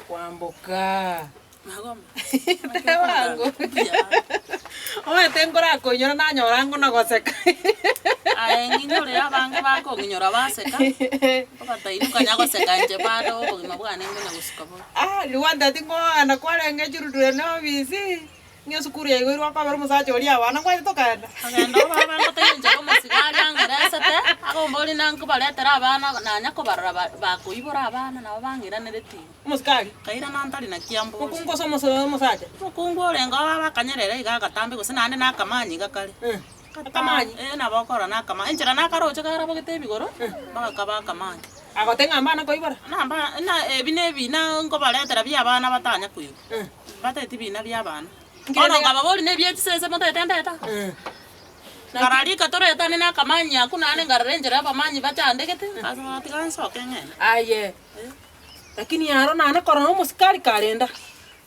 Kwamboka. Magoma. Tebango. Omanyete nkorakoinyora nanyora ng'o na goseka. Aye ng'inyore abange bakong'inyora baseka, obataibu konya goseka inche bado obogima bwane ngonya gosuka bore. Ah, riria gwantebetie ng'o kwarenge children office, Ng'a esukuru yaigoirwe okobera omosacha oria abana ngwaete tokaenda. Kagenda obaba ngotebia inche omosigari angeresete, agombori na nkobaretera abana nanya kobarora ba- bakoibora abana nabo bang'iraneretie. Omosikari? Nkairana ntari na kiamboria. Mokungu gose omosa omosacha? Omokungu orenge oo baba akanyerera iga agatambe gose naende na akamanyi iga kare. Akamanyi? Eh nabo okorora na akamanyi, enchera nakaroche karabogete ebigoro, mpaka kaba akamanyi. Agoteba ng'a mbana koibora? Na mba na ebi na ebi na nkobaretera bia abana batanya koigwa. Mbateti bina bi'abana. Bono nkababoria, Nebie chisese motete ndeta? Nkararika toretane nakamanyi akwo, naende nkarora enchera abamanyi bachandegete, nkasoa tiga nsoke ng'ende. Aye, lakini aro nane korora omosikari karenda.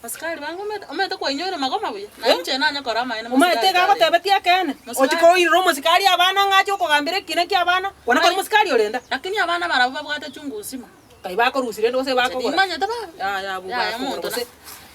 Asikari bange omanyete omanyete kwainyoire magoma buya, na inche nanye kora amaene Omanyete mosikari iga karenda. agotebetie ekeene, Mosikari- ochia koirera omosikari abana ng'a ache okogambera ekina kia abana, kwana kore omosikari orenda. Lakini abana barabwo babwate chungu uzima. Nkai bakorusia rende gose bakogora? Nimanyete baba. Yaya abwo Yaya bakogora monto na gose.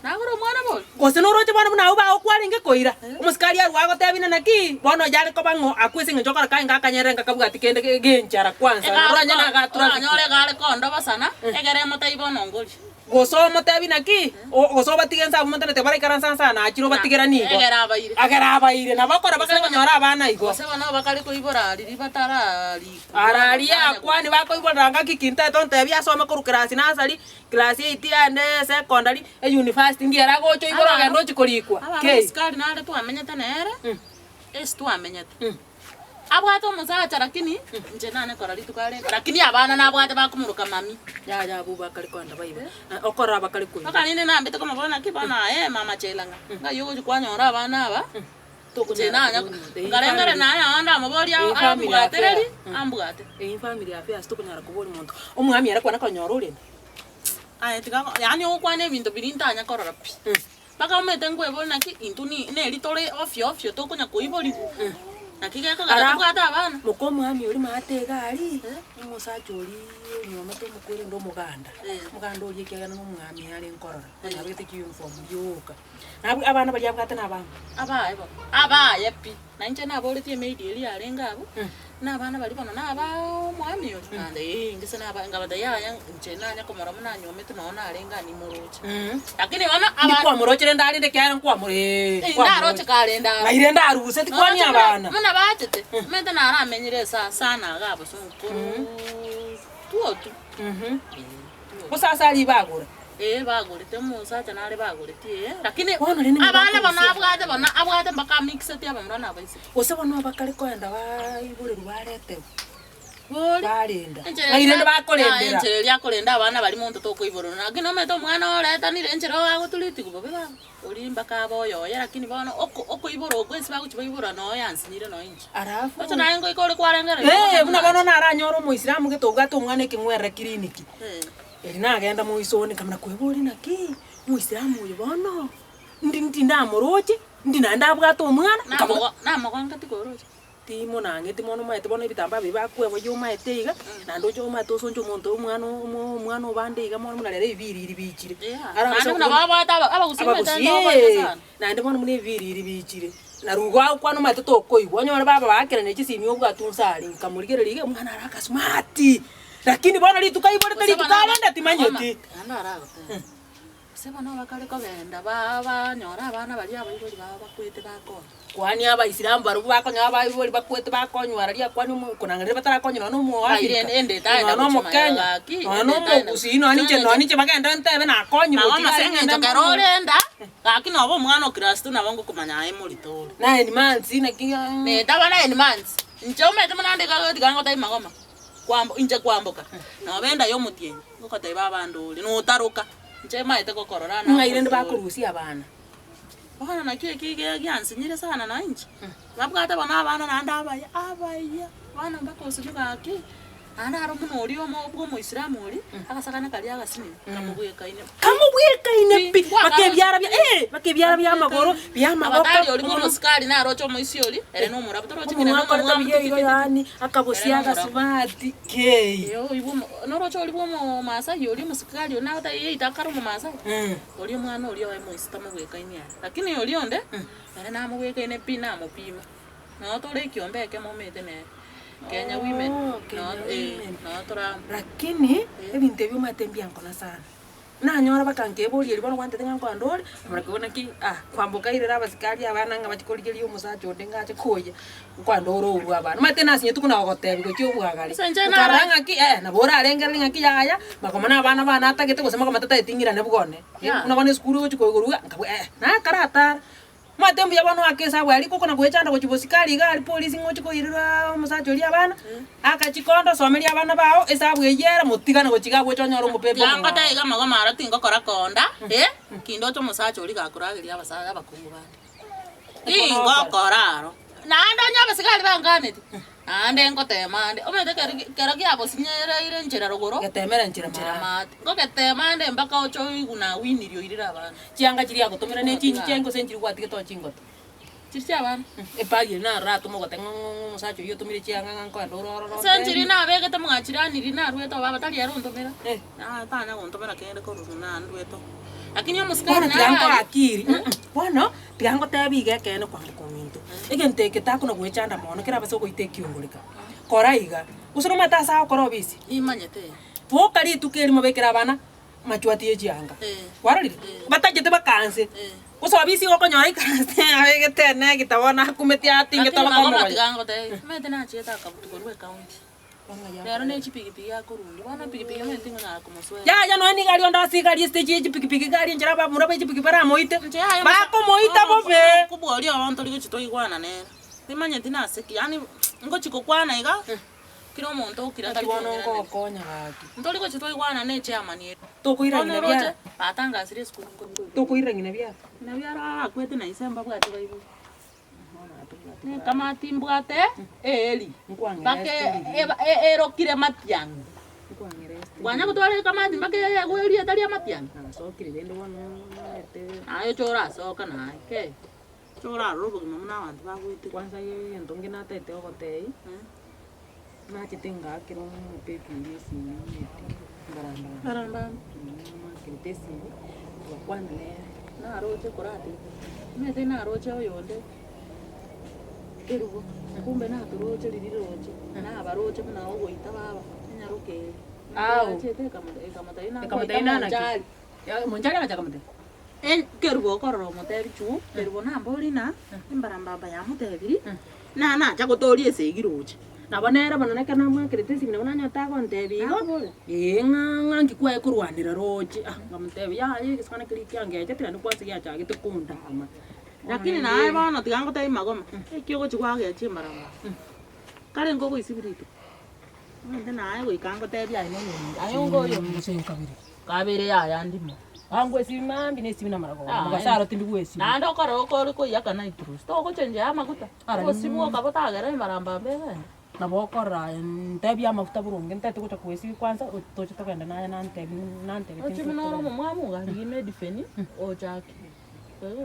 Nagora omwana bori. Gose noroche bono buna abwo bagokwarenge koira, omosikari arue agotebie ng'a naki, bono oyare koba ng'o akwe ase eng'encho okora kaye ngakanyerere ngakabwati kende ge- genchara kwansa, Egare oranye ko- naga traffic. Oranyore egare kondobosana, egere emotebi bono ngorie. Gose omotebi naki, o- gose obatige nse abwo motenete baraikaranse anse aa nachire obatigeranie igo. Egere abaire. Agere abaire, nabo okora bakare konyora abana igo. Gose bono bakare koibora riria batararikwa. Araria akwane bakoigorera ngaki ki ntaete ontebie asome korwa class nursery, class eight aende secondary, e university ndi ere agocha oigore ogende ochie korikwa Abana kei. omosikari nare twamenyete nere, ase twamenyete, abwate omosacha lakini inche nane korora rituko arenge, lakini abana nabwate bakomoroka mami. Yaya abwo bakare kogenda baiba, okorora bakare koiba. Mpaka rende nambete komoboria naki bono aye mama Chelang'a, ng'ai ogochia kwanyora abana aba. Inche nanya nkarengera naye ao ndamoborie Eyi family ambwatereri affair. ambwate. Eyi family affairs tokonyara koboria monto, omwami ere kwana konyora orende. Aye tiga yaani ogokwana ebinto biria ntanya korora pi. Mpaka omanyete nkoeboria naki intwe ni neri tore ofyo ofyo tokonya koiborigwa. Naki gekogera Ara- tobwate abana. Moka omwami oria maate iga aria, omosacha oria onyuomete omokoro onde omoganda, omoganda oria ekiagera na omwami are nkorora, onye abegete chiuniform rioka. Nabwo abana baria abwate nabange. Abaye bono, abaye pi, na inche naboretie emaid eria yarenge abwo, na abana baria bono nabaa omwami oria, naende eh gese naba nkabatebia yaya inche nanya komorora buna anyuomete nonye narenge aa nimoroche. Lakini bono Ndi abana kwamoroche rende arende ekiagera nkwamoro eh, Eh, kwamoroche. naroche karende aro. Ng'ai rende aruse tikwani Noroche buna abana. buna bachete, omanyete naramenyire esa sana iga abasongo korwa tuotu. Eh, tuotu. Gose ase aria bagora. Ee, bagorete omosacha nare bagorete ee, lakini Bono rende nigo abana bono bakorusia. abwate bono abwate mpaka amixeti abamura na abaiseke. Gose bono bakare koenda baiborerwa bareterwa, Bori, barenda. enchera Ng'ai eria rende ba- yaya bakorendera. enchera eria akorenda abana baria monto tokoiborerwa lakini omanyete omwana oretanire enchera agotureti bobe baba, oria mpaka abe oyoye lakini bono oko okoiborwa okwo ase bagochia baibora noyo yansinyire noyo inche. Alafu. Oche naye ngoika ore kwarengereria Ee, gose buna buna bono naranyore omoisilamu gete obwate omwana ekeng'werere kiriniki. Eh. Erio nagenda moisoni nkamanya kweboria naki, omoisilamu oyo bono, ndi tindamoroche, ndi naende abwate omwana, nkaboka. Namogo namogongeti koroche. Timonang'eti mono omanyete bono ebitambaa biria bakweboyia omaete iga, naende oche omanyete osonche omonto omwana omo omwana obande iga mono buna rero ebibiriri biichire. Yeah, Ara naende ase buna okobua babwate aba abagusii omanyete abagusii ntoboete ee, sana. naende bono buna ebibiriri biichire, naruo igo agokwana omanyete tokoigwa, onyore baba baakeranirie chisimi obwate onsi aria, nkamorigereria iga omwana are akasmati. Lakini bono rituko aiborete Gose rituko bono aba- arende timanyeti. Naende aragoteba, gose bono bakare kogenda ba- banyora abana baria abaibori babo bakwete bakonywa. Kwani abaisilamu barobwo bakonyora abaibori bakwete bakonywa araria kwani omo konang'ana riria batarakonywa nonya na Ng'ai omoafrika, rende ende etaenda nonya na gochia omokenya, magega gaki, nonya ende na etaenda omogusii nonya ninche nonya ninche bagende ntebe nakonyirwe Nabo tiga ase ng'ende eng'encho kero mboro. orenda, gaki noba omwana o class two nabo ngokomanya aye morito ore. Nine months naki Netaba nine months, inche omanyete buna nde iga tiga ngotebi magoma. Kwambo inche kwamboka, noba enda y'omotienyi, ngogotebia abande ore, notaroka, inche maete gokorora Ng'ai rende nakorora ore. bakorusia abana? Bono naki eki iga giansinyire sana na inche, babwate bono abana naende abaya, abaya, abana mpaka osibwe gaki, Naende aro buna oria omo bwa omoislamu oria, agasakana karia agasinini, kamobwekaine. Kamobwekaine pi! Baka ebiara bia eh, baka ebiara bia amagoro, bia amaboko. Abatari oria bwa omosikari naroche omoisia oria, ere nomorabu, toroche ng'ina Omonwa akorete nomomwamu buya igo ti ti ti ti. yaani, akabosia Ere nomorabu. agasubati kei. Eh, oywo bwa omo noroche oria bwa omomasai oria omosikari oria nagotebia yaito akare omomasai, oria omwana oria oye moisia tamobwekaini ere. Lakini oria onde, ere namobwekaine pi namopima. Noo tore ekiombe ekemo omanyete nere, Kenya Women, Oh, Kenya noo eh, Women. noo tore amo. Lakini, ebinto ebio omanyete mbiankona sana. Nanyora bakankeeboria erio bono gwantete ng'a nkoenda ore, nkamanya kobua naki ah, kwamboka airere abasikari abana ng'a bachie korigereria omosacha onde ngache koyia, nkoenda ore orwe abana. Omanyete nasinyetwe buna gogotebia gochia obwagare. Ase inche Nkarora nara- ng'aki eh, nabo orarengereri ng'aki yaya, magoma na abana bane atagete gose magoma tatageti ng'irane bwane. Yeah. Buna bono esukuru ogochia koigorwa iga, nkabua eh, nakare atara. Omanyete mbuya bono oake esabu aria rikoko na goechanda gochia bosikari iga aria polisi ng'a ochie koirera omosacha oria abana, aka chikondo someria abana bao esabu eyio ere motigane gochia iga gocha onyore omopepe Tiga omong'ao. ngotebie iga amagoma aro tingokora konda, eh, kinde oche omosacha oria gakorageria abasae abakungu bande. Tingokora aro. Naende onye abasigari bankaneti, naende ngotema ande, omanyete kero kero giagosinyereire nchera rogoro, Getemere nchera nchera maate. maate. Ngogetema ande mpaka oche oigwe nawinirie oirire abana. Chianga chiria agotomera ne chinchicha gose nchiria gwatigete oo chingoto. Chiria chia abana. Ebagi eria naro ratome ogote ng'a ng'a omosacha oyio otomire chianga ng'a nkoenda ore ororo Ase nchiria nabegete mwachirani riria narwete oo baba tari ere ontomera, Eh. tanya gontomera kende korwa buna ndwete oo. Lakini omosikari Bono tiga nare nkoe aria. akiri, bono tiga ngotebie iga ekeene kwamboka ominto, egento eke takona goechanda mono kera abase ogoita ekiongoreka. Kora iga, gose nomanyete ase agokora obisi? Nimanyete. Boka rituko erimo bekera abana machwati ye chianga. Kwarorire? Batachete bakaanse. Gose obisi igo okonyora aikaranse abegete ene egitabo nakumeti atingete Lakini magoma obokombe tiga ngotebie, omanyete nachiete akabutu korwa ecounty. Rero ne chipigipigi akorundia, bono epigipigi omanyete tingonyara komosoera. Yaya nonya nigo aria onde ase egari estage ye chipigipigi iga aria enchera abamura be chipigipigi baramoite. Inche yaya Bakomoita bobe. Okobua oria obo ntori gochia toigwana nere. Timanyeti nase ki, yaani ngochia kokwana iga, kera omonto okire Naki atari bono kong'iraneria. ngogokonya gaki. Ntori gochia toigwana ne echairman ere. Tokoira Bono ng'ina oroche, biara. batangasire esukuru nkorwa. Tokoira ng'ina biara. Ng'ina biara akwete na ise mbabwate baibori. Nekamati mbwate eeri, mpaka erokire matiang'i. Kwanya gotwara ekamati mpaka eyegwe erieta ria matiang'i? Naye oche orasoka naye kei, oche orarore obogima buna abanto bagoetera. Kwanza egento nge natagete gogotebia, nachete ngaakera omopepi oria esimi omanyete, mbarambamba, Mbarambamba. namoakerete esimi, togakwana nere. Naroche korate, omanyete naroche oyonde erubo, kumbe natoroche riria riroche, nabaroche buna ogoita baba, enyaroke ere. Ao. Yachete ekamote ekamotebia nakoita Ekamotebia nanaki? monchari. Monchari agacha akamotebia? Kerubo okorora omotebi chuu, kerubo nambori na embarambamba yamotebirie, na nacha gotoria esegi roche. Nabo nere bono ekero namwakerete esimi nabo nanyora tagontebia igo, Nakobora. ee ng'a ng'a nki kwaye korwanera roche, ah nkamotebia yaya egesukana keria kiangechete naende kwansa giachagete kondama. Lakini naye bono tiga ngotebie magoma, eki ogochia gwagechia embarambamba, kare nkogoisibia rituko, omanyete naye goika ngotebie aye noyominto, aye onga oyominto. Gose nkabere. Kabere yaya ndimo. Bangwesibi mambia na esibi na amaragoba, Aye. mogaso aro tindi gwesibi. Naende okore okore koiyaka nitrous, togochenjia amaguta, Ara ogosibwa okaba otagera embarambamba egende. Nabo okorora aye ntebie amafuta boronge ntagete gocha kwesibi kwanza toche togende naye nantebi nantebeti Oche buna ore omomwamu iga rigia medifeni ochake.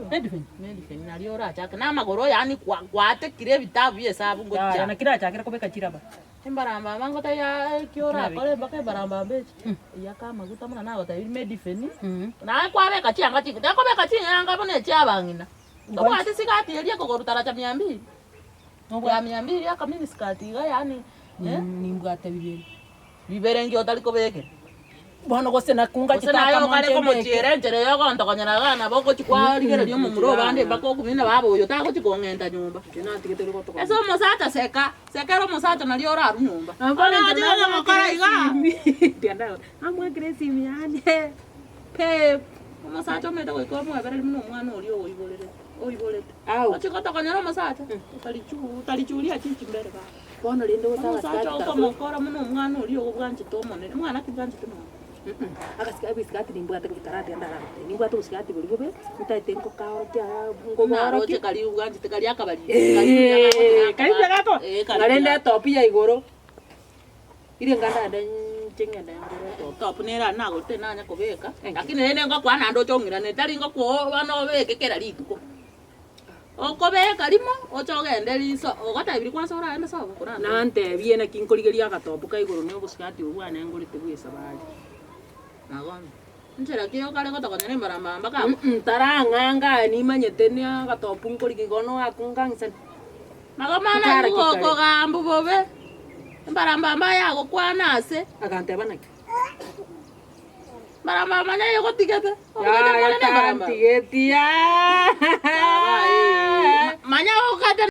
Medifeni? Medifeni nario orachake na amagoro yaani kwa kwatekire ebitabu bia esabu Yaya ngochia. naki nachakire kobeka chiraba. Embarambamba ngotebia eki orakore mpaka embarambamba echi, iyaka amaguta buna nagotebirie medifeni, naye kwabeka chianga chingiya, takobeka chianga buna echia abang'ina, tobwati sigati eria ekogorwa taracha mia mbili, ya mia mbili aka mini skirt iga yaani eh. Nimbwate bibere. Bibere nki otari kobekera? Bono gose nakunga Gose naye chitaka okare monche komochiera mbeke. enchera eye ogontokonyera iga nabo ogochia kwarigereria omomura obande mpaka okumia na baba oyo tagochia kong'enta nyomba. Inche natigete ore gotokonya. Ase omosacha seka, sekera omosacha nario orarwe nyomba. Nabo bono inche Orache onye gokora iga. Namwakire esimi yaani pep. Omosacha omanyete goika omoebereria buna omwana oria oiborerete oiborete. Au. Ochie gotokonyera omosacha, otarichu otarichuria chichi mbere baba. Bono rende gose Omosacha abasikari tara okomokora buna omwana oria obwanchete omonene, mwana ki bwanchete mono? Agasika ebisikati nimbwate gobikarate ndararete, nimbwate obosikati boria bobe, ntaete nkokaorokia aa Buna nkoboorokia. aroche karia obwanchete karia akabariri, Eeh, karia karia buya gakoba? Eh, karia Ng'a rende buya. etopu ya igoro. Ire nganda nche ng'ende ngore etop. Top nere aria nagorete nanya kobeka, lakini rende ngokwana naende oche ong'irane, tari ngokoa bono obeke kera rituko. Okobeka rimo, oche ogende riso, ogotebirie kwanza oragende sobo korantebie. Nantebie naki nkorigeria agatopu ka igoro na obosigati obwo bwane ngorete bwa esabari. Nabono, nchera ki okare gotokonya na embarambamba mpaka abwo? Tarang'anga aye nimanyete na agatopu nkorigia igo noakong'ansani. Magomana Nkara ki nigo kare? okogambwa bobe, embarambamba yagokwana ase. Aganteba naki? Mbarambamba neye egotigete, obwate Yaya kore nembarambamba. tantigeti Baba ee, manya ogokata.